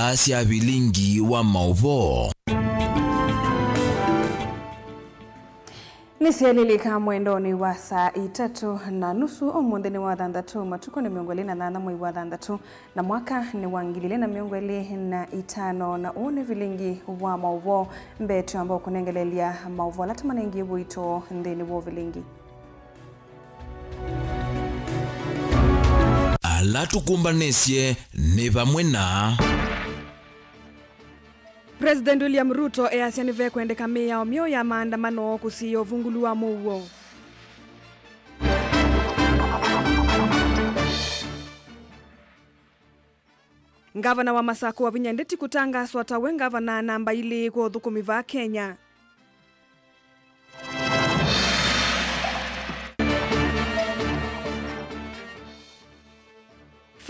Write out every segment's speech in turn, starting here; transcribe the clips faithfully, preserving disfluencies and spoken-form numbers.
Asya vilingi wa maũvoo. Nĩsyaĩlĩlĩka mwendonĩ wa saa itatũ na nusu. Ũmũnthĩ nĩ wa thanthatũ, matukũ nĩ mĩongo ĩlĩ na nana mwei wa thanthatũ, na mwaka nĩ wa ngili ilĩ na mĩongo ĩlĩ na itano, na ũũ nĩ vilingi wa maũvoo. Mbee twamba kũnengelelya maũvoo ala tũmanengie ũito nthĩnĩ wa vilingi. Ala tũkũmbanĩsye nĩ vamwe na President William Ruto easya nĩvekwendeka mĩao myeũ ya maandamano kũsiĩĩa ũvungũlu wa mũuo. Ngavana wa Masakũ Wavinya Ndeti kũtangaswa ta we ngavana namba ilĩ kwa ũthũkũmi vaa Kenya.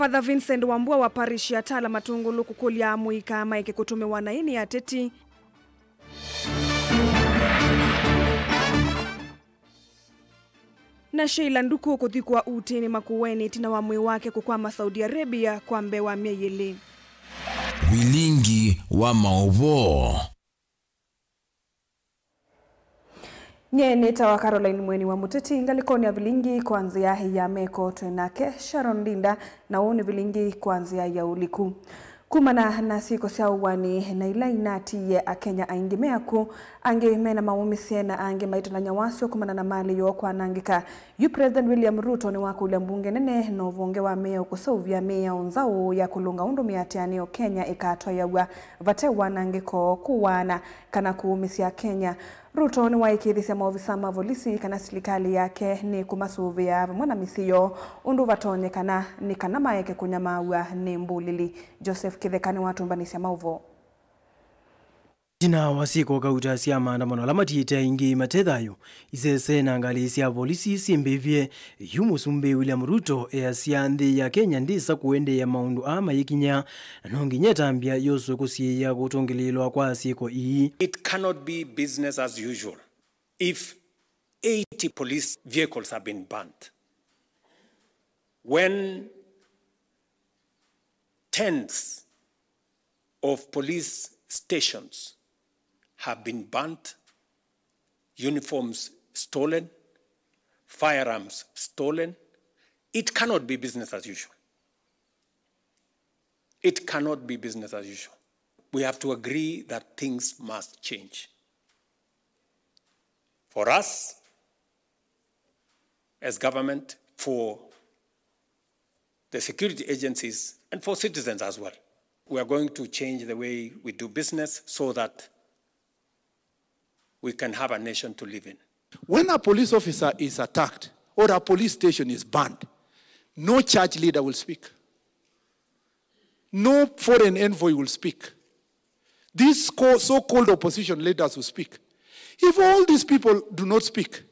Father Vincent Wambua wa parish ya Tala Matungulu kũkũlya amũika maeke kũtũmĩwa naĩ nĩ ateti. Na Sheila Nduku kũthikwa ũtĩnĩ Makueni ĩtina wa mwĩĩ wake kũkwama Saudi Arabia kwa mbee wa myei ĩlĩ. Vilingi wa maũvoo. Nyie nĩtawa Caroline Mweni wa Mũteti, ngalĩkonĩ ya vilingi kwa nzĩa ya meko twĩ nake Sharon Ndinda, na ũũ nĩ vilingi kwa nzĩa ya ũliku. Kumana na syĩko sya ũwani na ila inatiie Akenya aingĩ me akw'ũ, angĩ mena mawũmĩsye na angĩ maitalany'a wasyo kumana na malĩ yoo kwanangĩka, yu President William Ruto nĩwakũlya mbunge nene na ũvonge wa mĩao kũseũvya mĩao nzaũ ya kũlũnga ũndũ mĩatĩanĩo Kenya ĩkatwaĩaw'a vate wanangĩko, kũwaana, kana kũũmĩsya Akenya. Ruto nĩwaĩkĩĩthisye maovisa ma volisi kana silikalĩ yake nĩkũmasũvĩa vamwe na mĩsyĩ yoo ũndũ vatonyekana nĩ kana maeke kũnyamaaw'a nĩ mbũlĩli. Joseph Kĩtheka nĩwatũmbanĩsya maũvoo. Ĩtina wa syĩko kauta sya maandamano ala matiĩte aingĩ mate thayũ, isese na ngalĩ sya volisi syĩmbĩvye, yu Mũsumbĩ William Ruto easya nthĩ ya Kenya ndĩsa kũendeea maũndũ aa mayĩkinyĩa, na no nginya ĩtambya yoswe kũsiĩĩa kũtũngĩlĩĩlwa kwa syĩko ii. It cannot be business as usual if eighty police vehicles have been burnt. When tens of police stations have been burnt, uniforms stolen, firearms stolen, it cannot be business as usual. It cannot be business as usual. We have to agree that things must change. For us, as government, for the security agencies, and for citizens as well. We are going to change the way we do business so that we can have a nation to live in. When a police officer is attacked or a police station is burned, no church leader will speak. No foreign envoy will speak. These co-, so-called opposition leaders will speak. If all these people do not speak,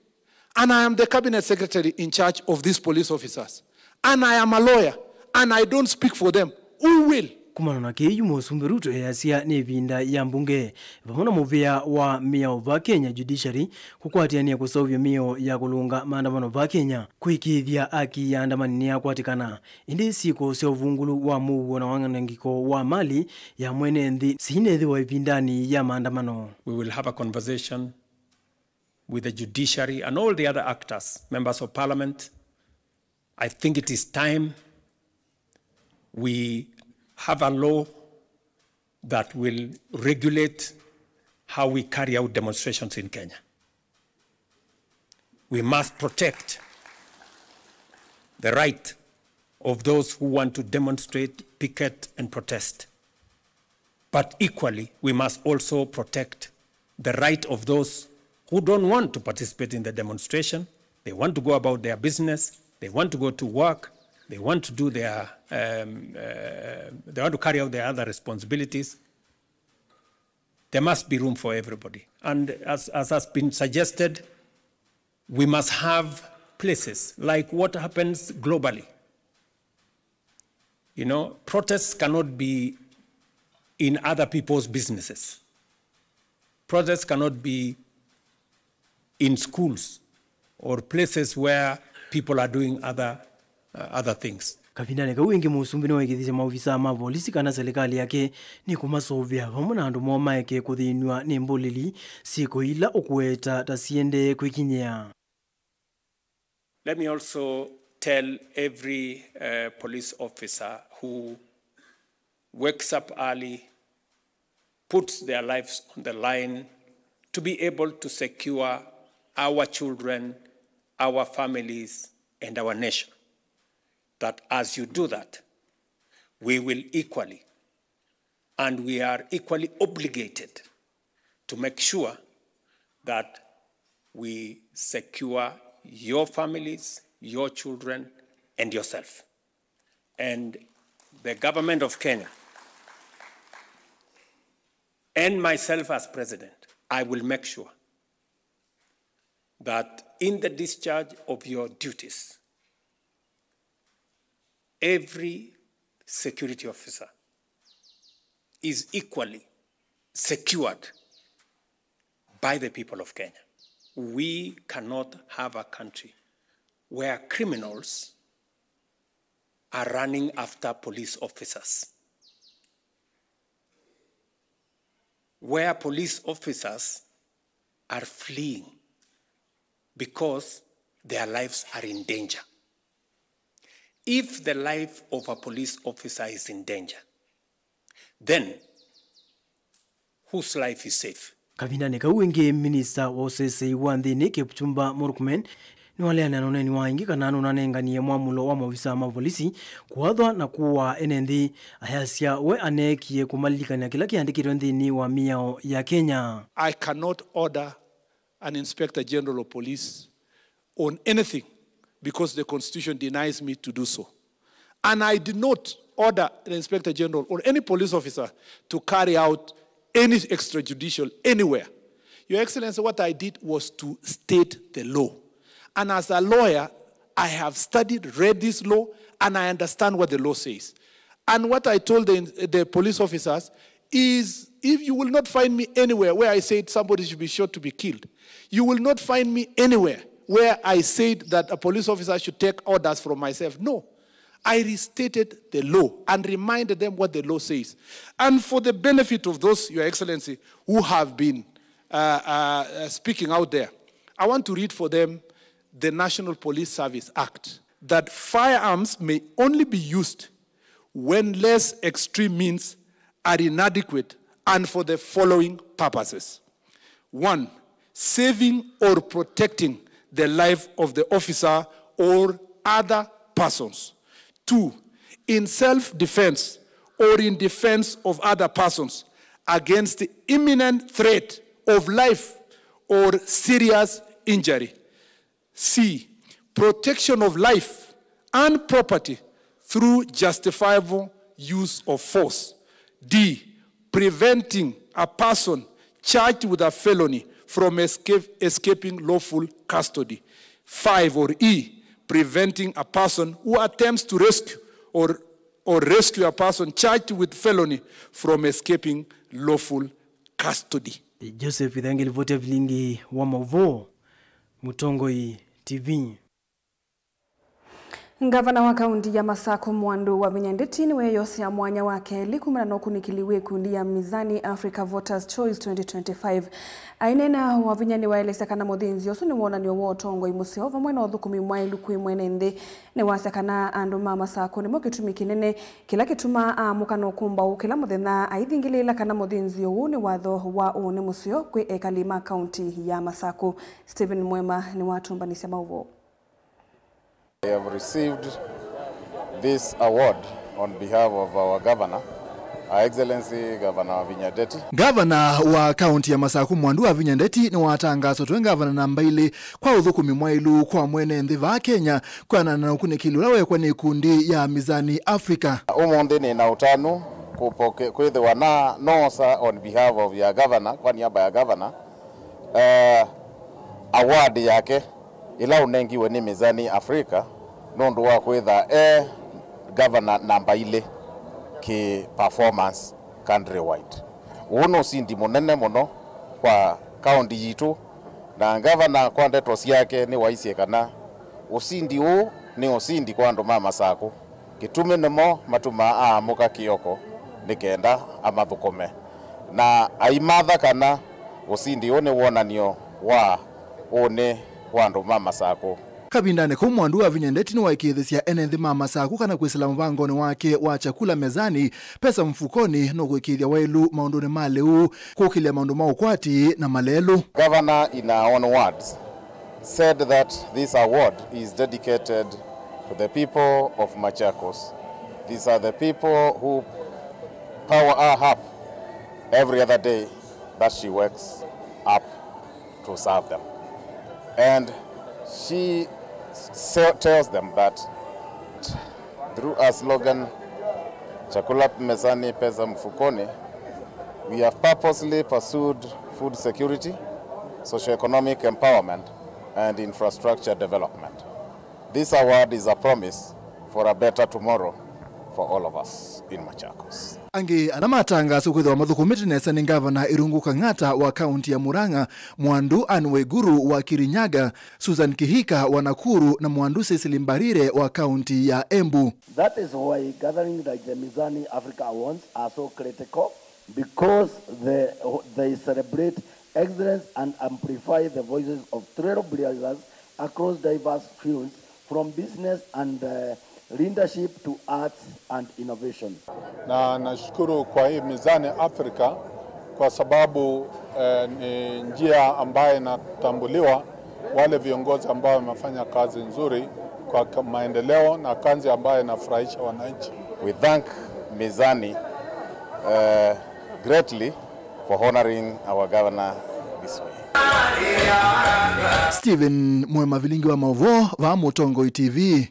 and I am the cabinet secretary in charge of these police officers, and I am a lawyer, and I don't speak for them, who will? Kumana na kĩĩ, yu Mũsumbĩ Ruto easya nĩ ĩvinda ya mbunge vamwe na mũvĩa wa mĩao va Kenya, judiciary, kũkwatĩanĩa kũseũvya mĩao ya kũlũnga maandamano va Kenya, kũĩkĩĩthya aki ya andamani nĩyakwatĩkana. Ĩndĩ syĩko sya ũvungũlu wa mũuo na wanangĩko wa malĩ ya mwene nthĩ siinethĩwa ĩvindanĩ ya maandamano. We will have a conversation with the judiciary and all the other actors, members of parliament. I think it is time we have a law that will regulate how we carry out demonstrations in Kenya. We must protect the right of those who want to demonstrate, picket, and protest. But equally, we must also protect the right of those who don't want to participate in the demonstration. They want to go about their business. They want to go to work. They want to do their, um, uh, they want to carry out their other responsibilities. There must be room for everybody. And as, as has been suggested, we must have places like what happens globally. You know, protests cannot be in other people's businesses. Protests cannot be in schools or places where people are doing other, uh, other things. Kavindanĩ kau ĩngĩ, mũsumbĩ nĩwaĩkĩĩthĩsye maovisaa ma volisi kana silikalĩ yake nĩkũmasũvĩa vamwe na andũ moo maeke kũthĩnw'a nĩ mbũlĩli syĩko ila ũkũweta ta siendee kwĩkinyĩa. Let me also tell every uh, police officer who wakes up early, puts their lives on the line to be able to secure our children, our families, and our nation, that as you do that, we will equally, and we are equally obligated to make sure that we secure your families, your children, and yourself. And the government of Kenya and myself as president, I will make sure that in the discharge of your duties, every security officer is equally secured by the people of Kenya. We cannot have a country where criminals are running after police officers, where police officers are fleeing because their lives are in danger. If the life of a police officer is in danger, then whose life is safe? Kavindanĩ kau ĩngĩ, minista wa ũseseĩ wa nthĩnĩ Kipchumba Murkomen nĩwaleanĩa na ũneeni wa aingĩ kana nũnanenganie mwamũlo wa maovisaa ma volisi kũathwa na kũaa ene nthĩ, ayasya we aneekie kũmalilikany'a kĩla kĩandĩkĩtwe nthĩnĩ wa mĩao ya Kenya. I cannot order an Inspector General of Police on anything because the Constitution denies me to do so. And I did not order the Inspector General or any police officer to carry out any extrajudicial anywhere. Your Excellency, what I did was to state the law. And as a lawyer, I have studied, read this law, and I understand what the law says. And what I told the, the police officers is, if you will not find me anywhere where I said somebody should be shot to be killed, you will not find me anywhere where I said that a police officer should take orders from myself. No. I restated the law and reminded them what the law says. And for the benefit of those, Your Excellency, who have been uh, uh, uh, speaking out there, I want to read for them the National Police Service Act, that firearms may only be used when less extreme means are inadequate and for the following purposes. One, saving or protecting the life of the officer or other persons. Two, in self-defense or in defense of other persons against the imminent threat of life or serious injury. C, protection of life and property through justifiable use of force. D, preventing a person charged with a felony from escape, escaping lawful custody. Five, or E, preventing a person who attempts to rescue or, or rescue a person charged with felony from escaping lawful custody. Joseph Ithangi, livoti ya vilingi wa mauvoo, Mũtongoi T V. Ngavana wa kaunti ya Masakũ Mwandu Wavinya Ndeti nĩweeyosea mwanya wa kelĩ kumana na ũkunĩkĩli wĩ ikundi ya Mizani Africa Voters Choice twenty twenty-five. Aineena, Wavinya nĩwaelesya kana mũthĩnzĩo ũsu nĩ wonany'o wa ũtongoi mũseo vamwe na ũthũkũmi mwaĩlu kwĩ mwene nthĩ. Nĩwasya kana andũ ma Masakũ nĩmo kĩtumi kĩnene kĩla kĩtumaa aamũka na ũkũmbaũ kĩla mũthenya aithingĩlĩĩla kana mũthĩnzĩo ũũ nĩ watho wa ũnĩ mũseo kwĩ ekali ma kaunti ya Masakũ. Stephen Mwema nĩwatũmbanĩsya maũvoo. I have received this award on behalf of our governor, Her Excellency Governor Wavinya Ndeti. Ngavana wa kaunti ya Masakũ Mwandu Wavinya Ndeti nĩwatangaaswa twĩ ngavana namba ilĩ kwa ũthũkũmi mwaĩlu kwa mwene nthĩ vaa Kenya, kwĩanana na ũkunĩkĩli ũla weekwa nĩ ikundi ya Mizani Africa. Ũmũnthĩ nĩ na ũtanu kũpoke-, kwĩthĩwa na noosa on behalf of ya governor, kwa niaba ya governor, eh, award yake ĩla ũnengiwe nĩ Mizani Africa nũndũ wa kwĩtha e governor namba ilĩ kĩ performance countrywide. Ũũ nĩ ũsindi mũnene mũno kwa kaunti yitũ, na ngavana kwa ndeto syake nĩwaisye kana ũsindi ũũ nĩ ũsindi kwa andũ ma Masakũ. Kĩtumi nĩmo matumaa aamũka kĩoko nĩ kenda amathũkũme, na aimatha kana ũsindi ũũ nĩ wonany'o wa ũnĩ wa andũ ma Masakũ. Kavindanĩ kau, Mwandu wavinya ndeti nĩwaĩkĩĩthĩsya ene nthĩ ma Masakũ kana kwĩsĩla mũvangonĩ wake wa Chakula Mezani, Pesa Mfukoni, nũkũĩkĩĩthya waĩlu maũndũnĩ ma lĩu, kũkĩlya maũndũ ma ũkwati na malelũ. Governor, in her own words, said that this award is dedicated to the people of Machakos. These are the people who power her up every other day that she wakes up to serve them. And she s- tells them that through our slogan, Chakula Mezani, Pesa Mfukoni, we have purposely pursued food security, socio-economic empowerment, and infrastructure development. This award is a promise for a better tomorrow for all of us in Machakos. Angĩ ala matangaaswa kwĩthĩwa mathũkũmĩte nesa nĩ Ngavana Irungu Kang'ata wa kaunti ya Murang'a, Mwandu Anne Waiguru wa Kirinyaga, Susan Kihika wa Nakuru, na Mwandu Cecily Mbarire wa kaunti ya Embu. That is why gatherings like the Mizani Africa Awards are so critical, because they, they celebrate excellence and amplify the voices of trailblazers across diverse fields, from business and, uh, leadership to arts and innovation. Na nashukuru kwa hii Mizani Africa kwa sababu, eh, ni njia ambayo inatambuliwa wale viongozi ambao wamefanya kazi nzuri kwa ka- maendeleo na kazi ambayo inafurahisha wananchi. We thank Mizani, uh, greatly for honoring our governor this way. Stephen Mwema, vilingi wa maũvoo, vaa Mũtongoi T V.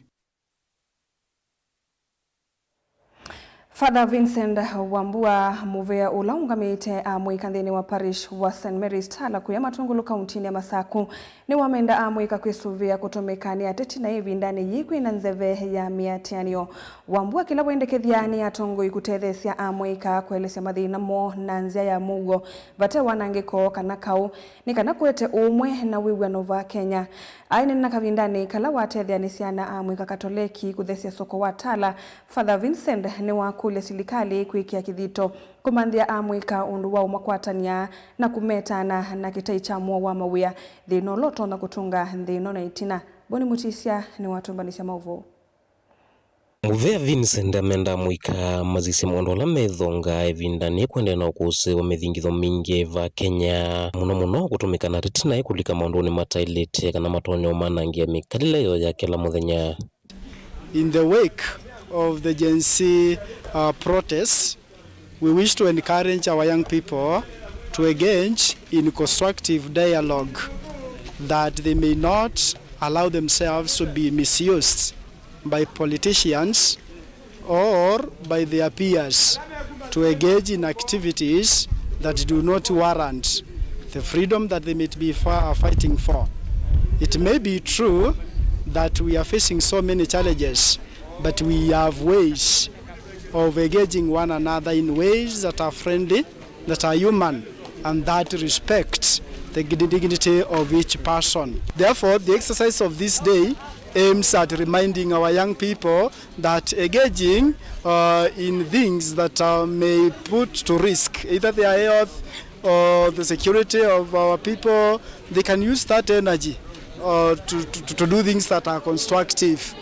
Father Vincent Wambua, mũvea ũla ũngamĩte amũika nthĩnĩ wa parish wa Saint Mary's Tala kũya Matungulu, kauntinĩ ya Masaku, nĩwamenda amũika kwĩsũvĩa kũtũmĩka nĩ ateti na ĩvindanĩ yĩĩ kwĩna nzeve ya mĩatĩanĩo. Wambua kĩla wendekethya nĩ atongoi kũtetheesya amũika kũelesya mathĩna moo na nzĩa ya mũuo, vate wanangĩko kana kaũ, nĩ kana kũete ũũmwe na wĩw'ano va Kenya. Aineena kavindanĩ kala watetheanĩsya na amũika Katoleki kũthesya soko wa Tala, Father Vincent nĩwakũlya silikalĩ kwĩkĩa kĩthito kũmanthĩa amũika ũndũ wa ũmakwatany'a na kũmetana na kĩtai kya mũao wa mawĩa, thĩna ũla ũtonya kũtũnga nthĩ ĩno na ĩtina. Boni Mũtisya nĩwatũmbanĩsya maũvoo. Mũvea Vincent amenda amũika masisye maũndũ ala methongaa ĩvindanĩ kũendeea na ũkũsĩ wa mĩthingitho mingĩ va Kenya, mũno mũno kũtũmĩka na ateti naĩ kũlika maũndũnĩ mataĩlĩte kana matonya ũmanangĩa mĩkalĩle yoo ya kĩla mũthenya. In the wake of the Gen Z, uh, protests, we wish to encourage our young people to engage in constructive dialogue, that they may not allow themselves to be misused by politicians or by their peers to engage in activities that do not warrant the freedom that they may be fa- fighting for. It may be true that we are facing so many challenges, but we have ways of engaging one another in ways that are friendly, that are human, and that respect the dignity of each person. Therefore, the exercise of this day aims at reminding our young people that engaging, uh, in things that, uh, may put to risk either their health or the security of our people, they can use that energy, uh, to, to, to do things that are constructive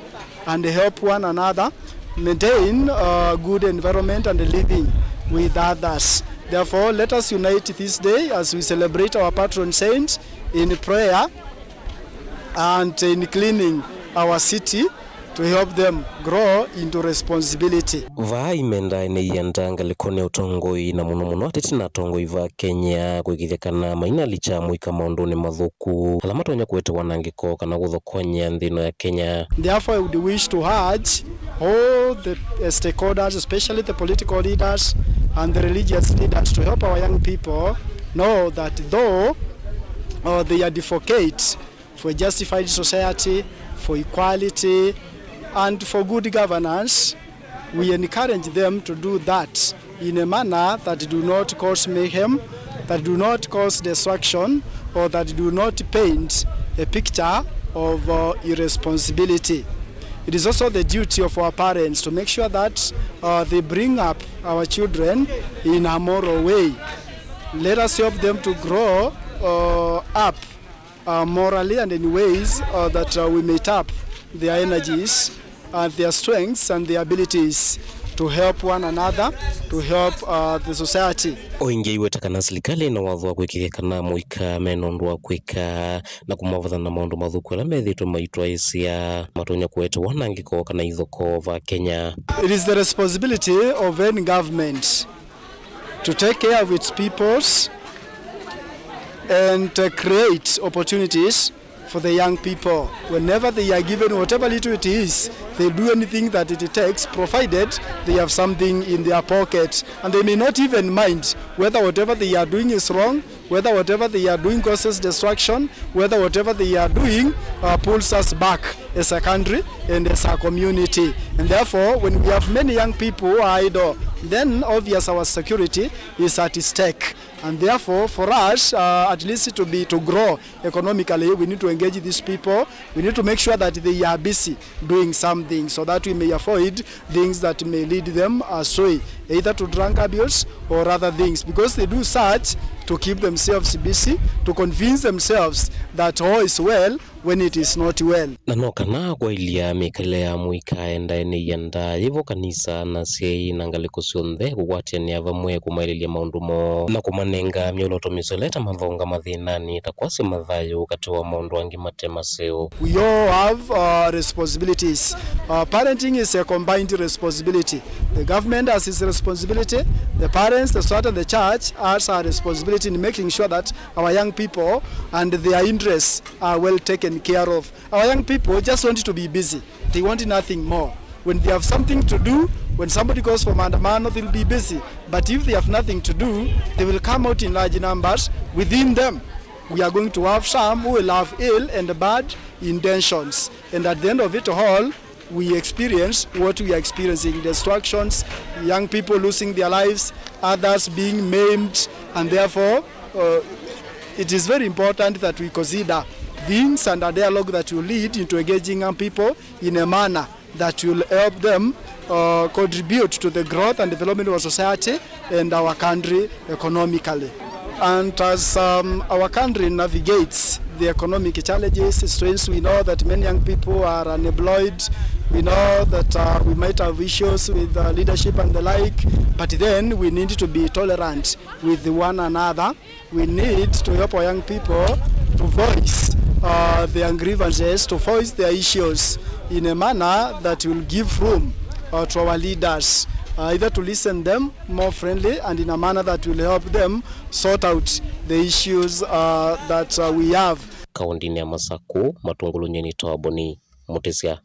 and help one another maintain a good environment and living with others. Therefore, let us unite this day as we celebrate our patron saint in prayer and in cleaning our city to help them grow into responsibility. Vaa imenda nĩ ienda ngalĩkonĩ ya ũtongoi, na mũno mũno ateti na atongoi va Kenya kũĩkĩĩthya kana mainalikya mũika maũndũnĩ mathũku ala matonya kũete wanangĩko kana kũthokony'a nthĩ ĩno ya Kenya. Therefore, I would wish to urge all the, uh, stakeholders, especially the political leaders and the religious leaders, to help our young people know that though, uh, they advocate for a justified society, for equality, and for good governance, we encourage them to do that in a manner that do not cause mayhem, that do not cause destruction, or that do not paint a picture of, uh, irresponsibility. It is also the duty of our parents to make sure that uh, they bring up our children in a moral way. Let us help them to grow uh, up uh, morally and in ways uh, that uh, we may tap their energies and their strengths and their abilities to help one another, to help uh, the society. O ĩngĩ aiweta kana silikalĩ ĩna watho wa kwĩkĩĩa kana amũika mena ũndũ wa kwĩka na kũmavathana na maũndũ mathũku ala methĩĩtwe maitwaĩĩsya matonya kũete wanangĩko kana ithokoo va Kenya. It is the responsibility of any government to take care of its peoples and uh, create opportunities for the young people. Whenever they are given whatever little it is, they do anything that it takes, provided they have something in their pocket. And they may not even mind whether whatever they are doing is wrong, whether whatever they are doing causes destruction, whether whatever they are doing uh, pulls us back as a country and as a community. And therefore, when we have many young people who are idle, then obvious our security is at stake. And therefore, for us, uh, at least to be, to grow economically, we need to engage these people. We need to make sure that they are busy doing something so that we may avoid things that may lead them astray, either to drug abuse or other things, because they do such to keep themselves busy, to convince themselves that all is well when it is not well. Na no kana kwaĩlya mĩkalĩle ya mũika endae nĩ ĩanda yĩvo kanisa na asyai na ngalĩko syonthe kũkwatĩanĩa vamwe kũmaĩlĩlya maũndũ moo na kũmanenga myolooto mĩseo ĩla ĩtamathonga mathĩnanĩ, ta kwasya mathayũ katĩ wa maũndũ angĩ mate maseo. We all have uh, responsibilities. Uh, parenting is a combined responsibility. The government has its responsibility, the parents, the society, and the church has a responsibility in making sure that our young people and their interests are well taken care of. Our young people just want to be busy. They want nothing more. When they have something to do, when somebody goes for maandamano, they'll be busy. But if they have nothing to do, they will come out in large numbers. Within them, we are going to have some who will have ill and bad intentions. And at the end of it all, we experience what we are experiencing, destructions, young people losing their lives, others being maimed, and therefore uh, it is very important that we consider things and a dialogue that will lead into engaging young people in a manner that will help them uh, contribute to the growth and development of our society and our country economically. And as um, our country navigates the economic challenges, strains, we know that many young people are unemployed. We know that uh, we might have issues with uh, leadership and the like, but then we need to be tolerant with one another. We need to help our young people to voice uh, their grievances, to voice their issues in a manner that will give room uh, to our leaders, uh, either to listen them more friendly and in a manner that will help them sort out the issues uh, that uh, we have. Kaũntĩnĩ ya Masakũ, Matũngũlũ, nyie nĩtawa Boni Mũtĩsya.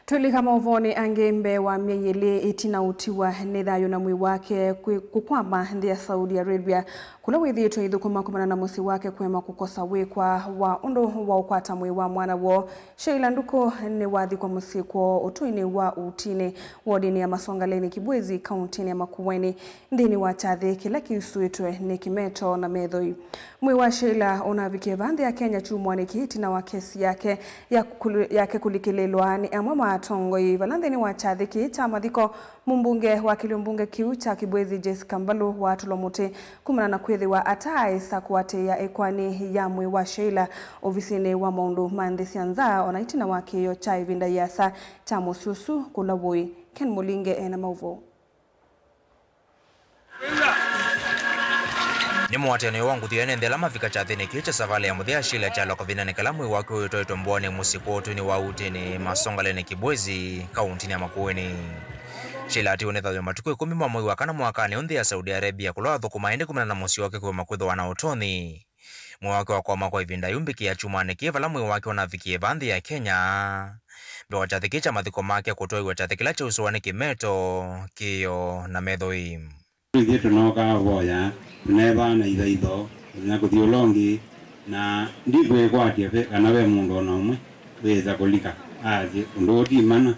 Twĩlika maũvoonĩ angĩ. Mbee wa myei ĩlĩ ĩtina ũtiwa nĩ thayũ na mwĩĩ wake kwĩ-, kũkwama nthĩ ya Saudi Arabia, kũla wĩthĩĩtwe aithũkũma kumana na mũsyĩ wake kũema kũkosa wĩkwa wa ũndũ wa ũkwata mwĩĩ wa mwana woo, Sheila Nduku nĩwathikwa mũsyĩ kwoo ũtũinĩ wa Utinĩ, wodinĩ ya Masongaleni Kibwezi, kaũntĩnĩ ya Makueni, nthĩnĩ wa kyathĩ kĩla kĩusũĩtwe nĩ kĩmeto na methoi. Mwĩĩ wa Sheila ũnavikie vaa nthĩ ya Kenya kyumwanĩ kĩĩ ĩtina wa kesi yake ya kũli-, yake kũlikĩlĩlwa nĩ amwe ma atongoi vala nthĩnĩ wa kyathĩ kĩĩ kya mathiko. Mũmbunge wa kĩlĩo mbunge kĩu kya Kibwezi, Jessica Mbalu, waatũlwa mũtĩ kumana na kwĩthĩwa ataaĩsa kũatĩĩa ĩkoani ya mwĩĩ wa Sheila ovisinĩ wa maũndũ ma nthĩ sya nza, o na ĩtina wa kĩĩo kya ĩvinda yĩasa kya mũsyĩ ũsu kũla wũĩ. Ken Mũlinge ena maũvoo. Nĩ mũatĩanĩo wa nguthu ya ene nthĩ ala mavika kyathĩnĩ kĩĩ kya savalĩ ya mũthya ya Sheila kyalo kavindanĩ kala mwĩĩ wake ũitwaĩtwe mboanĩ mũsyĩ kwoo ũtũinĩ wa Utinĩ, Masongaleni Kibwezi, kaũntĩnĩ ya Makueni. Sheila atiwe nĩ thayũ matukũ ĩkũmi ma mwei wa kana mwakanĩ ũũ nthĩ ya Saudi Arabia, kũla wathũkũmaa ĩndĩ kumana na mũsyĩ wake kũema kwĩthĩwa na ũtonyi. Mwĩĩ wake wakwama kwa ĩvinda yumbĩkĩa kyumwanĩ kĩĩ vala mwĩĩ wake ũnavikie vaa nthĩ ya Kenya, mbee wa kyathĩ kĩĩ kya mathiko make kũtwaĩw'a kyathĩ kĩla kyausũwa nĩ kĩmeto, kĩĩo, na methoi. Ithyĩ tũnookaa voya, tũneevaa na ithaitho, nginya kũthi ũla ũngĩ, na ndikwĩkwatya ve, kana ve mũndũ o na ũmwe wĩĩsa kũlika asye ũndũ ũũ ti mana,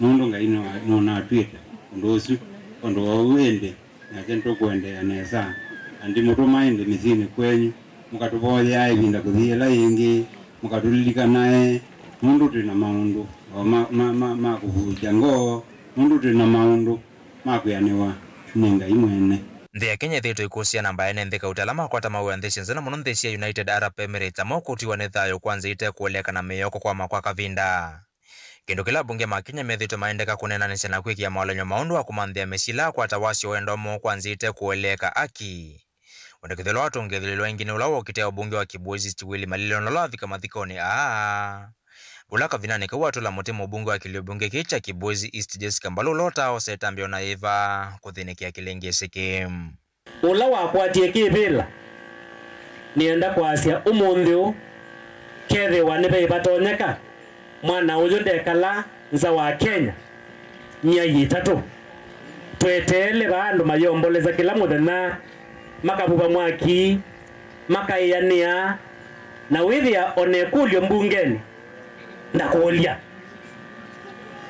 nũndũ Ngai nĩwa-, nũnatw'ĩte ũndũ ũsu. Ũndũ wa ũu ĩndĩ, nake nĩtũkũendeea nesa, na ndimũtũma ĩndĩ mĩsyĩnĩ kwenyu, mũkatũvoyea ĩvinda kũthi yĩla yĩngĩ, mũkatũlilikanae. Nũndũ twĩ na maũndũ o ma, ma, ma, ma kũvũthya ngoo, nũndũ twĩ na maũndũ ma kwĩanĩwa nĩ Ngai mwene. Nthĩ ya Kenya ĩthĩĩtwe ĩkũsĩa namba ene nthĩ kauta ala makwata mawĩa nthĩ sya nza, na mũno nthĩ sya United Arab Emirates, amwe kũtiwa nĩ thayũ kwa nzĩa ite kũeleka na mĩoko kwa makwa kavinda. Kĩndũ kĩla abunge ma Kenya methĩĩtwe maendeka kũneenanĩsya na kwĩkĩa maũlany'o ma ũndũ wa kũmanthĩa mĩsyĩ ĩla akwata wasyo wendo moo kwa nzĩa ite kũeleeka aki. Wendekethyo ũla watũngĩĩthĩlĩlwa ĩngĩ nĩ ũla wokĩte ũbunge wa Kibwezi East Willy Malile, na ũla wavika mathikonĩ aa. Vula kavindanĩ kau watũla mũtĩ mũbunge wa kĩlio mbunge kĩĩ kya Kibwezi East Jessica Mbalu, ũla ũtaaosete ambĩo na ĩva kũthĩnĩkĩa kĩlĩngĩsĩ kĩĩ. Ũla wakwatie kĩvĩla nĩenda kwasya ũmũnthĩ ũũ, kethĩwa nĩvaivatonyeka, mwana ũyũ ndekala nza wa Kenya myei ĩtatũ. Tweteele vaa andũ mayombolesa kĩla mũthenya, makavuva mwaki, makaĩanĩa, na wĩthĩa o na ĩkũlyo mbungenĩ ndakũlya.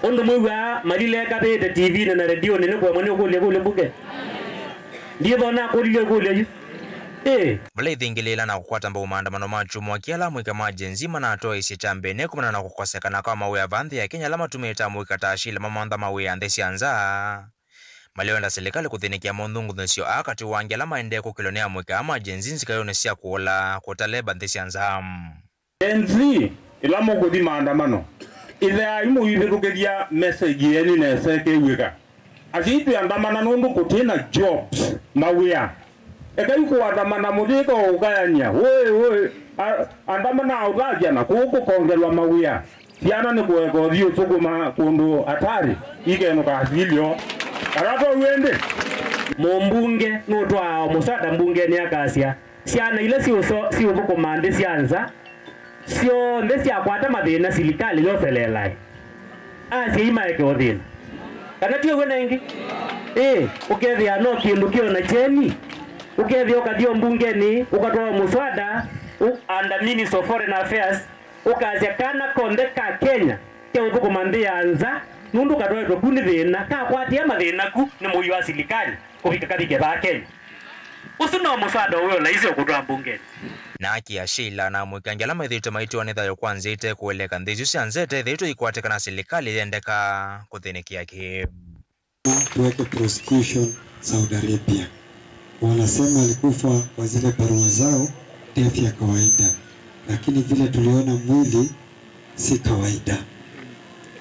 Ũndũ mwĩw'aa Malile ekavĩte tivinĩ na redionĩ nĩ kũemwa nĩ ũkũlya ĩkũlyo mbungenĩ. Ndiĩthwa nakũlilye ĩkũlyo yu. Ĩĩ. Vala ithingĩlĩĩla na kũkwata mbau maandamano ma kyumwa kĩĩ, ala amũika ma Gen Z manatwaĩĩsye kyambĩnĩ kumana na kũkosekana kwa mawĩa vaa nthĩ ya Kenya ala matumĩte amũika ta Sheila mamantha mawĩa nthĩ sya nza. Malile enda silikalĩ kũthĩnĩkĩa monthungunyĩsyo aa katĩ wa angĩ ala maendee kũkĩlwa nĩ amũika aa ma Gen Z nzikaĩonĩ sya kũola kũtaleba nthĩ sya nza. Gen Z, ĩla mũkũthi maandamano, ĩtheai mũivĩtũkĩthya message yenyu nesa ĩkew'ĩka. Asyai twĩandamana nũndũ kũtĩ na jobs, mawĩa. Ekai kũandamana mũthĩka o ũkayany'a. Ũĩ, ũĩ, a-, andamana ũtavya na kũu kũkongelwa mawĩa. Syana nĩ kũeka ũthi ũsũkũma kũndũ atarĩ, ikenũka silyo. Kana twaũ ĩndĩ? Mũmbunge nũtwaa o mũswada mbungenĩ akasya, syana ila siũso-, siũthũkũma nthĩ sya nza, syonthe syakwata mathĩna silikalĩ yoseleelae. Asyai maeke ũthĩna. Kana ti ũw'o nengĩ? Ĩĩ, ũkethĩa no kĩndũ kĩona kyeni, ũkethĩa ũkathi o mbungenĩ, ũkatwaa mũswada, ũ-, under Ministry of Foreign Affairs, ũkasya kana konthe ka Kenya ke ũthũkũma nthĩ ya nza, nũndũ katwaĩtwe ku nĩ thĩna, kakwatĩa mathĩna ku nĩ mũio wa silikalĩ kũvika kavike vaa Kenya. Ũsu no mũswada ũw'o laisi ũkũtwaa mbungenĩ. Na akĩa Sheila na amũika angĩ ala methĩĩtwe maitiwa nĩ thayũ kwa nzĩa ite kũeleka nthĩ isu sya nza ĩtetheetwe ikwatĩka na silikalĩ yendeka kũthĩnĩkĩa kĩĩ. Tuweke prosecution Saudi Arabia. Wanasema alikufa kwa zile barua zao, death ya kawaida. Lakini vile tuliona mwili, si kawaida.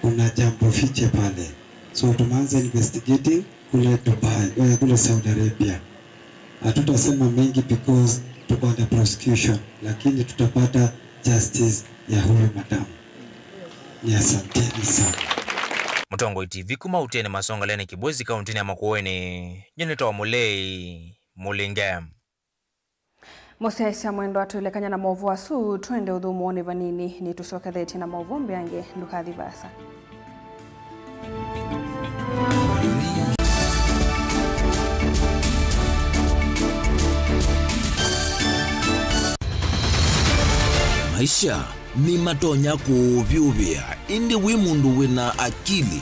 Kuna jambo fiche pale. So tumeanza investigating kule Dubai, eh, kule Saudi Arabia. Hatutasema mengi because tuko under prosecution, lakini tutapata justice ya huyu madam. Nĩ asanteni sana. Mũtongoi T V kuma Ũtĩanĩ Masongaleni Kibwezi kaũntĩnĩ ya Makueni, nyie nĩtawa Mũlei Mũlinge. Mũsyaĩĩsya mwendwa, twĩlekany'a na maũvoo asu, twende ũthũmũonĩ vanini, nĩtũsyokethetye na maũvoo mbeange, ndũkathi vaasa. Maisha nĩmatonya kũũvyũvĩa, ĩndĩ wĩ mũndũ wĩ na akili,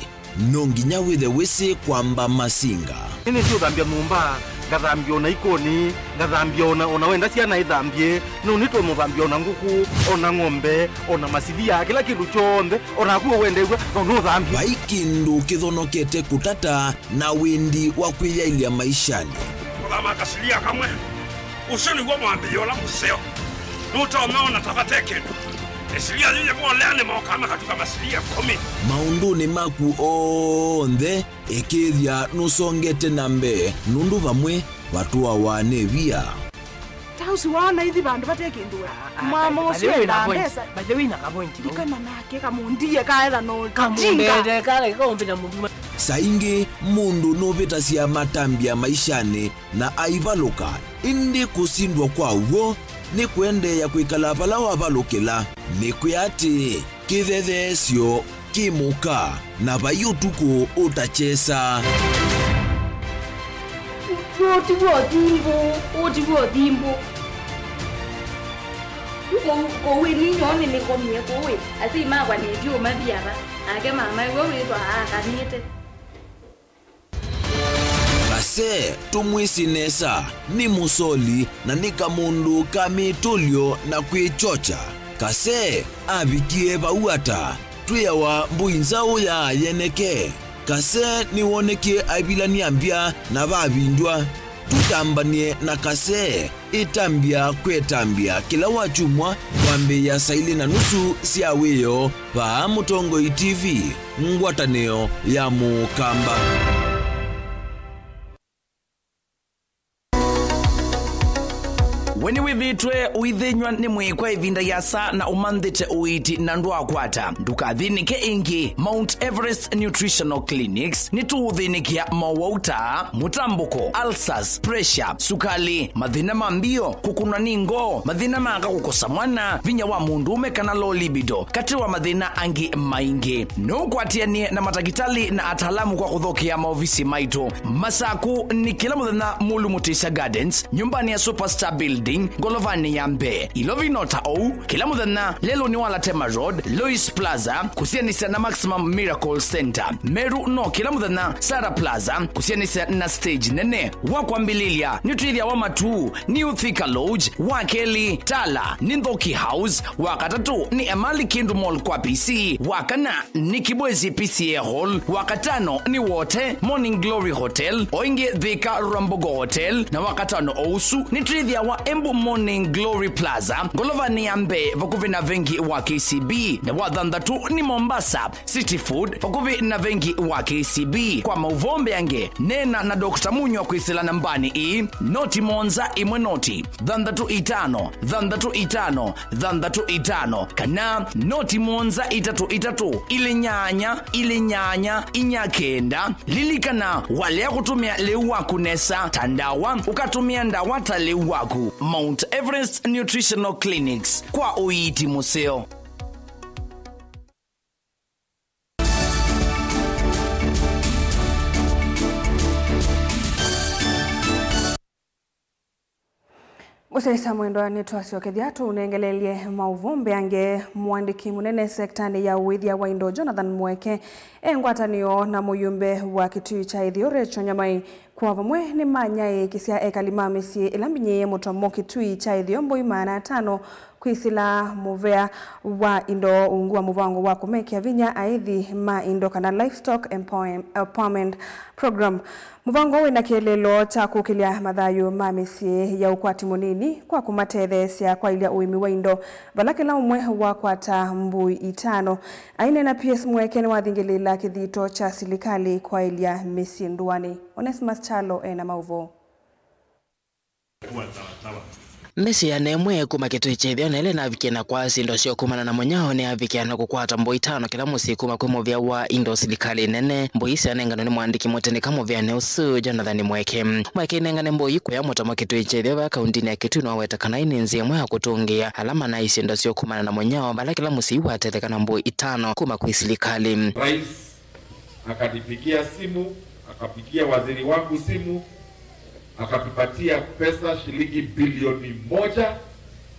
no nginya wĩthe wĩsĩ kwamba masinga. Nĩnĩsĩ ũthambya nyũmba, ngathambya ona ikoni, ngathambya ona, ona wenda syana ithambye, no nĩtũmũthambya ona ngũkũ, ona ng'ombe, ona masilia, kĩla kĩndũ kyonthe, ona naku wendew'a, no nũthambye. Vai kĩndũ kĩthonokete kũtata na wĩndi wa kwĩyaĩlya maishanĩ. Kũthama kasilia kamwe, ũsu nĩw'o mwambĩĩo ũla mũseo. Nũtonya ona ta vate kĩndũ. Ĩsilia yĩyĩvolea nĩmokaa makatuka masilia ĩkũmi. Maũndũnĩ maku onthe, ĩkĩĩthya nũsongete na mbee, nũndũ vamwe vatũawa nĩ via. Ta ũsu waona ithi vandũ vate kĩndũ we. Mama ũsu enda mbesa. By the way, na kapointi. Ndikana nake kamundie kaetha no jinga. Kamundete kale kaumbĩta mũndũ. Saa ingĩ mũndũ nũvĩtasya matambya maishanĩ na aivalũka, ĩndĩ kũsindwa kwa w'o nĩ kũendeea kwĩkala vala wavalũkĩla. Nĩkwĩa atĩĩ, kĩthetheesyo kĩ mũka, na vai ũtukũ ũtakyesa. Ũũ ti w'o thimbũ, ũũ ti w'o thimbũ. Yu kũu, kũu ĩ ninyoo nĩnĩkomie kũu ĩ, asyai makwa nĩndiũmathi ava, nake mama ĩwe wĩthwa aakanĩte. Vase tũmwĩsĩ nesa, nĩ mũsoli na nĩ kamũndũ ka mĩtũlyo na kwĩkyokya. Kase avikie vau ata? Twĩawa mbũi nzaũ ya yeneke. Kase nĩwonekie aivilania mbya na vavindwa. Tũtambany'e na Kase, ĩtambya kwĩ ĩtambya kĩla wakyumwa kwambĩĩa saa ilĩ na nusu sya wĩoo vaa Mũtongoi T V, ngwatanĩo ya Mũkamba. We nĩwĩthĩĩtwe ũithĩnyw'a nĩ mwĩĩ kwa ĩvinda yĩasa na ũmanthĩte ũiiti na ndwaakwata? Ndũkathĩnĩke ĩngĩ. Mount Everest Nutritional Clinics nĩtũũthĩnĩkĩa mowau ta mũtambũko, ulcers, pressure, sukali, mathĩna ma mbio, kũkũnwa nĩ ngoo, mathĩna ma aka kũkosa mwana, vinya wa mũndũũme kana low libido, katĩ wa mathĩna angĩ maingĩ. No ũkwatĩanĩe na matakĩtalĩ na ataalamu kwa kũthokea maovisi maitũ. Masaku nĩ kĩla mũthenya Mulu Mutisya Gardens, nyũmbanĩ ya Superstar Building, ngolovanĩ ya mbee. Ilovino ta ou, kĩla mũthenya Lelũnĩ wa Latema Road, Lois Plaza, kũsianĩsya na Maximum Miracle Center. Meru no kĩla mũthenya Sarah Plaza, kũsianĩsya na stage nene. Wa kwambĩlĩlya, nĩtwĩthĩawa Matuu, New Thika Lodge, wa kelĩ, Tala, nĩ Nthoki House, wa katatũ, nĩ Emali Kindu Mall kwa P C, wa kana, nĩ Kibwezi P C A Hall, wa katano, nĩ Wote, Morning Glory Hotel, o ĩngĩ Thika Rwambogo Hotel, na wa katano o ũsu, nĩtwĩthĩawa Embu Morning Glory Plaza, ngolovanĩ ya mbee, vakuvĩ na vengi wa K C B, na wa thanthatũ, nĩ Mombasa, City Food, vakuvĩ na vengi wa K C B. Kwa maũvoo mbeange, neena na Doctor Munywa kwĩsĩla nambanĩ ĩĩ, noti mũonza ĩmwe noti, thanthatũ itano, thanthatũ itano, thanthatũ itano, kana noti mũonza itatũ itatũ, ilĩ nyanya, ilĩ nyanya, inya kenda. Lilikana, walea kũtũmĩa lĩu waku nesa ta ndawa, ũkatũmĩa ndawa ta lĩu waku. Mount Everest Nutritional Clinics, kwa ũiiti mũseo. Mũsyaĩĩsya mwendwa, nĩtwasyokethya tũũnengelelye maũvoo mbeange. Mũandĩki mũnene sektanĩ ya ũĩthya wa indo Jonathan Mweke e ngwatanĩo na mũyũmbe wa Kitui kya Ĩtheo Rachel Nyamai kwa vamwe nĩmanyaĩĩkĩsya ekali ma mĩsyĩ ĩla mbinyĩĩe mũtomo Kitui kya Ĩtheo mbũi maana atano kwĩsĩla mũvea wa indo ungu wa mũvango wa kũmekĩa vinya aĩthi ma indo kana Livestock Empower-, Empowerment Program. Mũvango wĩ na kĩeleelo kya kũkĩlya mathayũ ma mĩsyĩ ya ũkwati mũnini kwa kũmatetheesya kwaĩlya ũĩmi wa indo vala kĩla ũmwe wakwata mbũi itano. Aineena, P S Mweke nĩwathingĩlĩĩla kĩthito kya silikalĩ kwaĩlya mĩsyĩ ndũanĩ. Onesimus Kyalo e na maũvoo. Mĩsyĩ ĩana ĩmwe kuma Kitui kya Ĩtheo na ĩla ĩnavikie na kwasya indo syo kumana na mũnyao nĩyavikia na kũkwata mbũi itano kĩla mũsyĩ kuma kwĩ mũvĩa wa indo silikalĩ nene. Mbũi isu syanenganwe nĩ mũandĩki mũtĩnĩka mũvĩanĩ ũsu, Jonathan Mweke. Mweke ainengane mbũi kũya mũtomo Kitui kya Ĩtheo va kauntinĩ ya Kitui nĩwaweta kana ĩĩ nĩ nzĩa ĩmwe ya kũtũngĩĩa ala manaisye indo syo kumana na mũnyao vala kĩla mũsyĩ watetheka na mbũi itano kuma kwĩ silikalĩ. Rais akanipigia simu, akapigia waziri wangu simu, akatupatia pesa shilingi bilioni moja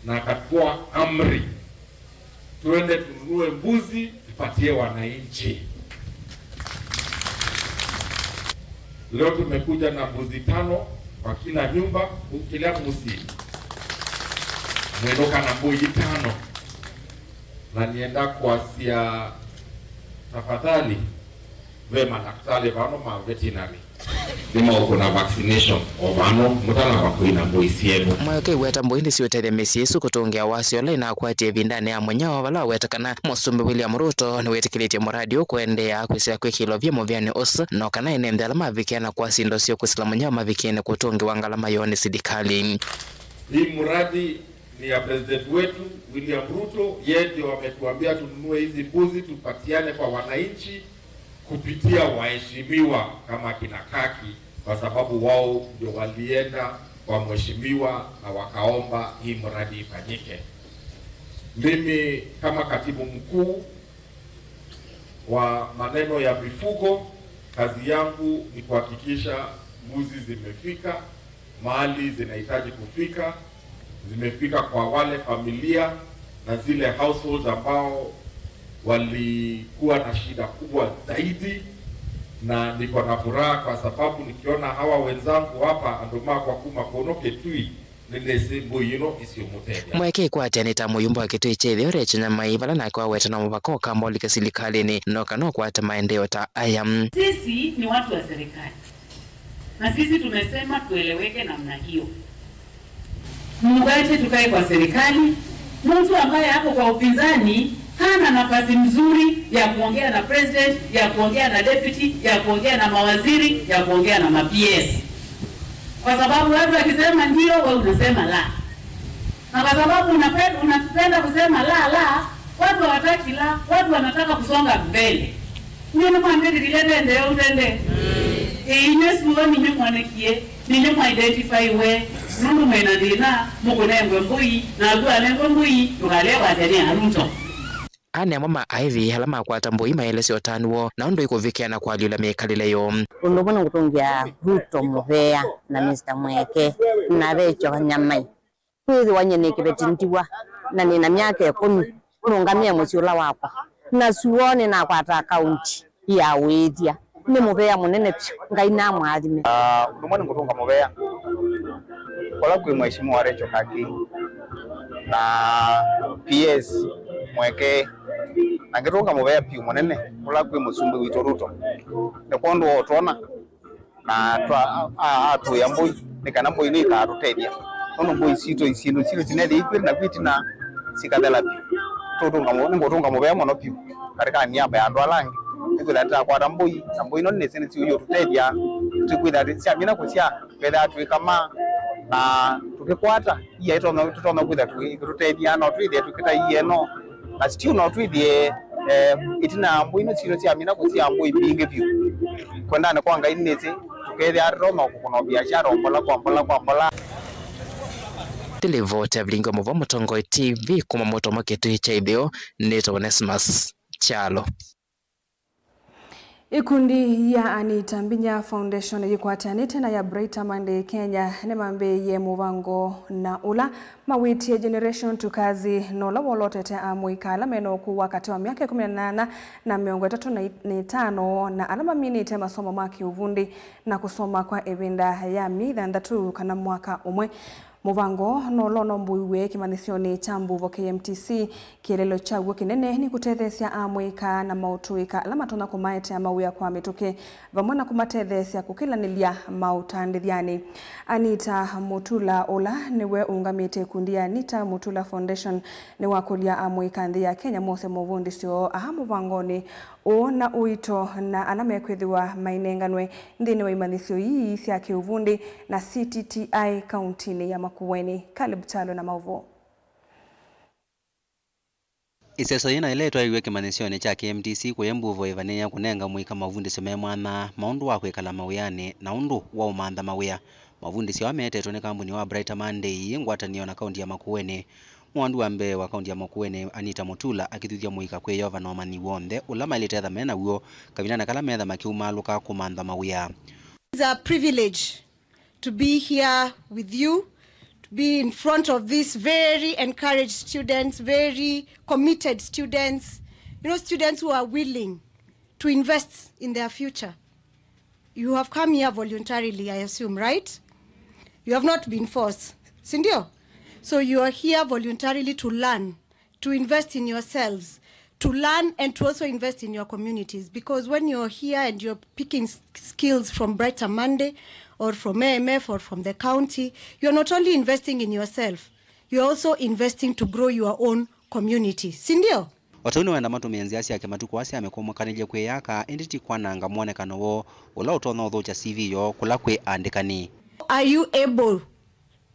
na akatoa amri tuende tununue mbuzi tupatie wananchi. Leo tumekuja na mbuzi tano kwa kila nyumba, kila mbuzi. Mwĩnũka na mbũi itano. Na nienda kwasya, tafadhali, ve madaktalĩ vano ma veterinary nĩmaũkũna vaccination o vano mũtanamba kũina mbũi syenyu. Mweke weta mbũi nĩsiũtethya mĩsyĩ ĩsu kũtũngĩa wasya ũla ĩnakwatie ĩvindanĩ ya mũnyao, vala weta kana Mũsumbĩ William Ruto nĩwĩtĩkĩlĩtye mũradi ũũ kũendeea kwĩsĩla kwĩkĩlwa via mũvĩanĩ ũsu, no kana ene nthĩ ala mavikia na kwasya indo syo kwĩsĩla mũnyao mavikie nĩ kũtũngĩwa ngalama yoo nĩ silikalĩ. Hii mradi ni ya president wetu William Ruto, yeye ndio ametuambia tununue hizi mbuzi tupatiane kwa wananchi kupitia waheshimiwa kama kina Kaki, kwa sababu wao ndio walienda kwa mheshimiwa na wakaomba hii mradi ifanyike. Mimi kama katibu mkuu wa maneno ya mifugo, kazi yangu ni kuhakikisha mbuzi zimefika mahali zinahitaji kufika, zimefika kwa wale familia na zile households ambao walikuwa na shida kubwa zaidi, na niko na furaha kwa sababu nikiona hawa wenzangu hapa, andũ makwa kuma kũno Kitui, Nĩnĩsĩ mbũi ĩno ĩsyũmũtethya. Mweke ĩkwatĩanĩte na mũyumba wa kĩtũĩ kya ĩtheo Recho Nyamai, vala nake waweta na mũvaka ũkamba ũlika silikalĩnĩ, noka no kwata maendeeo ta aya. Sisi ni watu wa serikali. Na sisi tumesema tueleweke namna hiyo. Mwache tukae kwa serikali. Mtu ambaye ako kwa upinzani hana nafasi mzuri ya kuongea na president, ya kuongea na deputy, ya kuongea na mawaziri, ya kuongea na ma P S. Kwa sababu watu wakisema ndio, wewe unasema la. Na kwa sababu unapenda, unapenda kusema la, la, watu hawataki la, watu wanataka kusonga mbele. Ndio nĩmwambĩthĩlile tende ũtende. Ĩĩ, inywe suo ninywe mwonekie, ninywe mwa identify we, nũndũ mwĩna thĩna, mũkũnengwe mbũi, na agu anengwe mbũi, ndũkalee kwasya nĩ a Ruto. Aa nĩ amwe ma aivi ala makwata mbũi maelesya ũtanu woo na ũndũ ikũvikĩa na kũalyũla mĩkalĩle yoo. Ũndũ ũmwe nĩ kũtũngĩa Ruto mũvea na Mister Mweke na Recho Nyamai. Kwĩthĩwa nyie nĩ kĩveti ndiwa na nĩ na myaka ĩkũmi, nũngamĩe mũsyĩ ũla wakwa. Na suo nĩnakwata akaunti ya ũĩthya. Nĩ mũvea mũnene vyũ. Ngai namũathime. Ah, ũndũ ũmwe nĩngũtũnga mũvea ũla kwĩ Mheshimiwa Recho Kaki na P S Mweke, na ngĩtũnga mũvea vyũ mũnene ũla kwĩ mũsumbĩ witũ Ruto. Nĩ kwondũ wa ũtwona na twa- a- a- atũĩa mbũi nĩ kana mbũi nĩ ikaatũtethya, nũndũ mbũi sitũ, syĩndũ sitũ sinethĩa ikwĩte na kwĩtina sikathela vyũ. Tũtũnga mũ- nĩngũtũnga mũvea mũno vyũ katika niaba ya andũ ala angĩ, nĩkwĩthĩa tũtakwata mbũi, na mbũi ino nĩsĩ nĩsyũyũtũtethya, tũkwĩthĩa atĩ syamina kũsya, twĩthĩa twĩkama na tũkĩkwata ia itonya, tũtonya kwĩthĩa tũkĩtũtethya, no twĩthĩe tũkĩta ia ĩno, na still no twĩthĩe, eh, ĩtina ya mbũi ino sitũ syamina kũsya mbũi mbingĩ vyũ. Kwendani kwa Ngai nĩsĩ tũkethĩa tũtonya kũkũna biashara o mbola kwa mbola kwa mbola. Nĩ livoti ya Vilingi wa Mũvoo Mũtongoi T V kuma Mũtomo kĩtũĩ kya ĩtheo, nĩtawa Onesmus Kyalo. Ikundi ya Anita Mbinya Foundation yĩkwatĩanĩte na ya Brighter Monday Kenya nĩmambĩĩie mũvango na ũla mawĩtie Generation to Kazi, na ũla wolotete amũika ala mena ũkũũ wa katĩ wa myaka ĩkũmi na nyanya na mĩongo ĩtatũ na ĩtano, na ala maminĩte masomo ma kĩũvundi na kũsoma kwa ĩvinda ya myei thanthatũ kana mwaka ũmwe. Mũvango no ũla ũnambuiwe kĩmanyĩsyonĩ kya Mbuvo K M T C. Kĩeleelo kyaw'o kĩnene nĩ kũtetheesya amũika na maũtũĩka ala matonya kũmaetea mawĩa kwa mĩtũkĩ, vamwe na kũmatetheesya kũkĩlanĩlya maũtandĩthyanĩ. Anita Mutula, ũla nĩwe ũũngamĩte ĩkundi ya Anita Mutula Foundation, nĩwakũlya amũika nthĩ ya Kenya mose movundĩsyo aa mũvangonĩ ũũ na ũito na ala mekwĩthĩwa mainenganwe nthĩnĩ wa imanyĩsyo ii sya kĩũvundi na C T T I kauntinĩ ya Makueni. Caleb Kyalo na maũvoo. Ĩseso yĩĩ na ĩla ĩtwaĩiwe kĩmanyĩsyonĩ kya K M T C kũya Mbuvo ĩvanĩĩa kũnenga mũika mavundĩsyo me mwanya maũndũ wa kwĩkala mawĩanĩ na ũndũ wa ũmantha mawĩa. Mavundĩsyo aa meetetwe nĩ kambuni wa Brighter Monday ĩ ngwatanĩo na kaunti ya Makueni. Mũandũ wa mbee wa kaunti ya Makueni, Anita Mutula, akĩthuthya mũika kwĩ Yeova na ũmanyi w'onthe ũla maĩlĩte etha me naw'o kavindanĩ kala meetha makyumaalũka kũmantha mawĩa. It's a privilege to be here with you, to be in front of these very encouraged students, very committed students, you know, students who are willing to invest in their future. You have come here voluntarily, I assume, right? You have not been forced, si ndio? So you are here voluntarily to learn, to invest in yourselves, to learn and to also invest in your communities, because when you're here and you're picking s- skills from Brighter Monday or from A M F or from the county, you're not only investing in yourself, you're also investing to grow your own community, si ndio? O ta ũu nĩwenda matũmĩe nzĩa syake matukũ aa sya mĩkũmũkanĩlye kwĩyaka, ĩndĩ ti kwananga mwonekano woo ũla ũtonya ũthũkya C V yoo kũla kwĩ aandĩkani. Are you able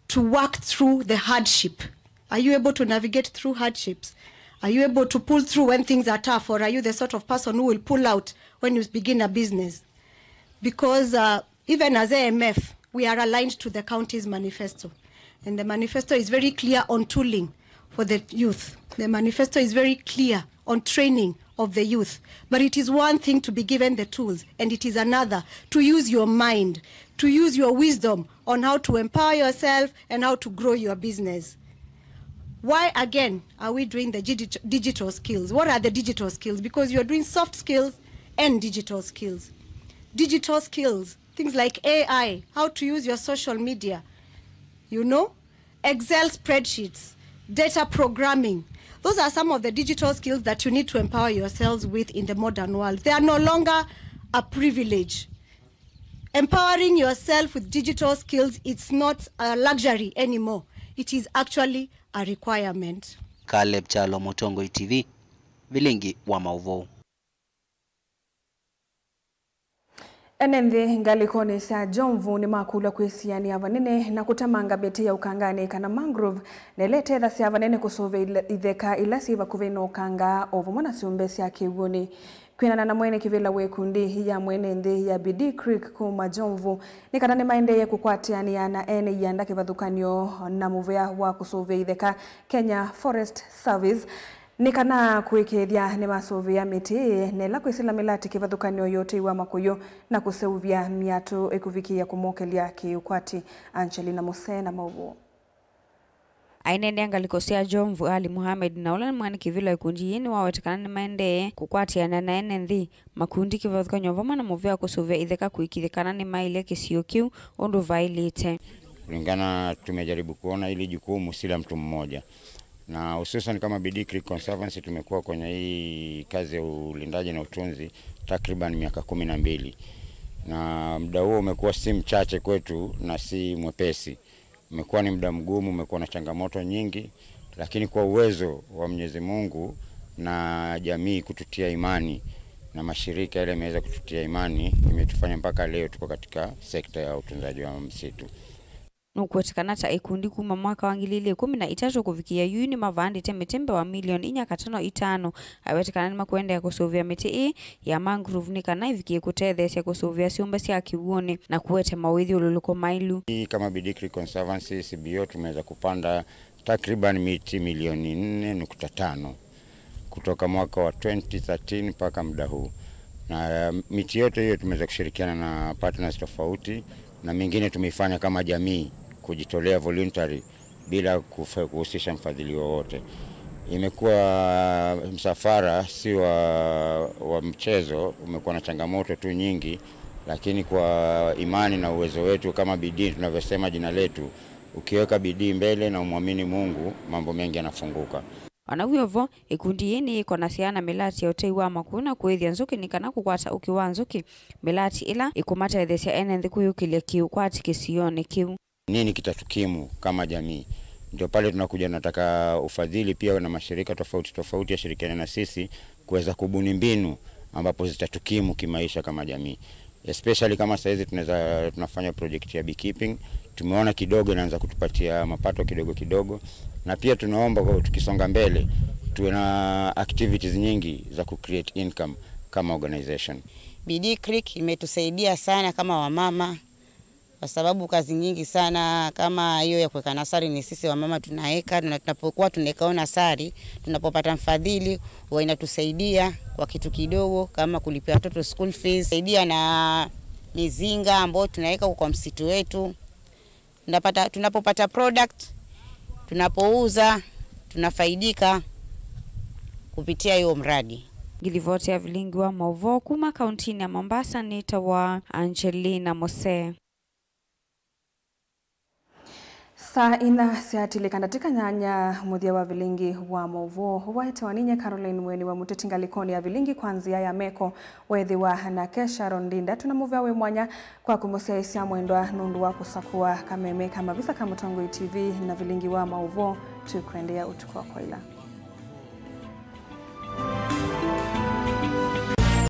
to work through the hardship? Are you able to navigate through hardships? Are you able to pull through when things are tough, or are you the sort of person who will pull out when you begin a business? Because uh, even as A M F, we are aligned to the county's manifesto. And the manifesto is very clear on tooling for the youth. The manifesto is very clear on training of the youth. But it is one thing to be given the tools, and it is another to use your mind, to use your wisdom on how to empower yourself and how to grow your business. Why again are we doing the digi- digital skills? What are the digital skills? Because you're doing soft skills and digital skills. Digital skills, things like A I, how to use your social media, you know, Excel spreadsheets, data programming. Those are some of the digital skills that you need to empower yourselves with in the modern world. They are no longer a privilege. Empowering yourself with digital skills, it's not a luxury anymore. It is actually a requirement. Caleb Kyalo, Mũtongoi T V, Vilingi wa Maũvoo. Ene nthĩ ngalĩkonĩ sya Jomvu nĩmakũlw'a kwĩsianĩa vanene na kũtemanga mĩtĩ ya ũkanganĩ kana mangrove, na ĩla ĩtethasya vanene kũsũvĩa ile-, itheka ila syĩ vakuvĩ na ũkanga o vamwe na syũmbe sya kĩw'ũnĩ. Kwĩanana na mwene kĩvĩla wa ĩkundi ya mwene nthĩ ya Bidii Creek kuma Jomvu, nĩ kana nĩmaendeeye kũkwatĩanĩa na ene ianda kĩvathũkany'o na mũvea wa kũsũvĩa itheka, Kenya Forest Service, nĩ kana kũĩkĩĩthya nĩmasũvĩa mĩtĩ ĩĩ, na ĩla kwĩsĩla mĩlatĩ kĩvathũkany'o ya ũtei wa makũyũ na kũseũvya myatũ ĩkũvikĩĩa kũmokelya kĩũkwati. Angelina Mose na maũvoo. Aineenea ngalĩko sya Jomvu, Ali Mohamed, na ũla nĩ mwene kĩvĩla ikundi yĩĩ, nĩwaweta kana nĩmaendee kũkwatĩana na ene nthĩ, makundi kĩvathũkany'o vamwe na mũvea kũsũvĩa itheka kũĩkĩĩthya kana nĩmaĩlya kĩsio kĩu ũndũ vaĩlĩte. Kulingana, tumejaribu kuona hili jukumu si la mtu mmoja, na hususan kama Bidii Creek Conservancy tumekuwa kwenye hii kazi ya ulindaji na utunzi takriban miaka kumi na mbili, na muda huo umekuwa si mchache kwetu na si mwepesi. Umekuwa ni muda mgumu, umekuwa na changamoto nyingi, lakini kwa uwezo wa Mwenyezi Mungu na jamii kututia imani na mashirika yale yameweza kututia imani, imetufanya mpaka leo tuko katika sekta ya utunzaji wa msitu. Nũkũwetekana ta ikundi kuma mwaka wa ngili ili ikũmi na itatũ kũvikĩĩa yu nĩmavandĩte mĩtĩ mbewa milioni inya katano itano. Awetekana nĩmakũendeea kũsũvĩa mĩtĩ ĩĩ ya mangrove nĩ kana ĩvikĩe kũtetheesya kũsũvĩa syũmbe sya kĩw'ũnĩ na kũete mawĩthyũlũlũko maĩlu. Hii kama Bidii Creek Conservancy, C B O, tumeweza kupanda takriban miti milioni nne nukta tano kutoka mwaka wa twenty thirteen mpaka muda huu, na miti yote hiyo tumeweza kushirikiana na partners tofauti, na mingine tumeifanya kama jamii kujitolea, voluntary, bila kufa-, kuhusisha mfadhili wowote. Imekuwa msafara si wa, wa mchezo, umekuwa na changamoto tu nyingi, lakini kwa imani na uwezo wetu, kama Bidii tunavyosema jina letu, ukiweka bidii mbele na umwamini Mungu, mambo mengi yanafunguka. O na wĩ o vo, ĩkundi yĩĩ nĩyĩkonasya na mĩlatĩ ya ũtei wa makũyũ na kũĩthya nzũkĩ nĩ kana kũkwata ũkĩ wa nzũkĩ, mĩlatĩ ĩla ĩkũmatetheesya ene nthĩ kwĩyũkĩlya kĩũkwati kĩsionĩ kĩu. Nini kitatukimu kama jamii? Ndio pale tunakuja, nataka ufadhili pia na mashirika tofauti tofauti yashirikiane na sisi kuweza kubuni mbinu ambapo zitatukimu kimaisha kama jamii. Especially kama saizi tunaweza, tunafanya project ya beekeeping, tumeona kidogo inaanza kutupatia mapato kidogo kidogo, na pia tunaomba kwa tukisonga mbele tuwe na activities nyingi za kucreate income kama organization. Bidii Creek imetusaidia sana kama wamama, kwa sababu kazi nyingi sana kama hiyo ya kuweka nasari ni sisi wamama tunaweka, na tunapokuwa tunaweka hiyo nasari, tunapopata mfadhili, huwa inatusaidia kwa kitu kidogo, kama kulipia watoto school fees, saidia na mizinga ambayo tunaweka kwa msitu wetu. Tunapata, tunapopata product, tunapouza, tunafaidika kupitia hiyo mradi. Ngilivoti ya Vilingi wa Maũvoo kuma kauntinĩ ya Mombasa nĩtawa Angelina Mose. Saa inya syatilĩka ndatĩka nyanya, mũthya wa Vilingi wa Maũvoo ũwaetewa ninye Caroline Mweni wa Mũteti ngalĩkonĩ ya Vilingi kwa nzĩa ya meko. Weethĩwa nake Sharon Ndinda, tũnamũvea wĩ mwanya kwa kũmũsyaĩĩsya mwendwa nũndũ wa kũsakũa kameme ka mavisa ka Mũtongoi T V na Vilingi wa Maũvoo. Twĩkũendeea ũtukũ wa kwaĩla.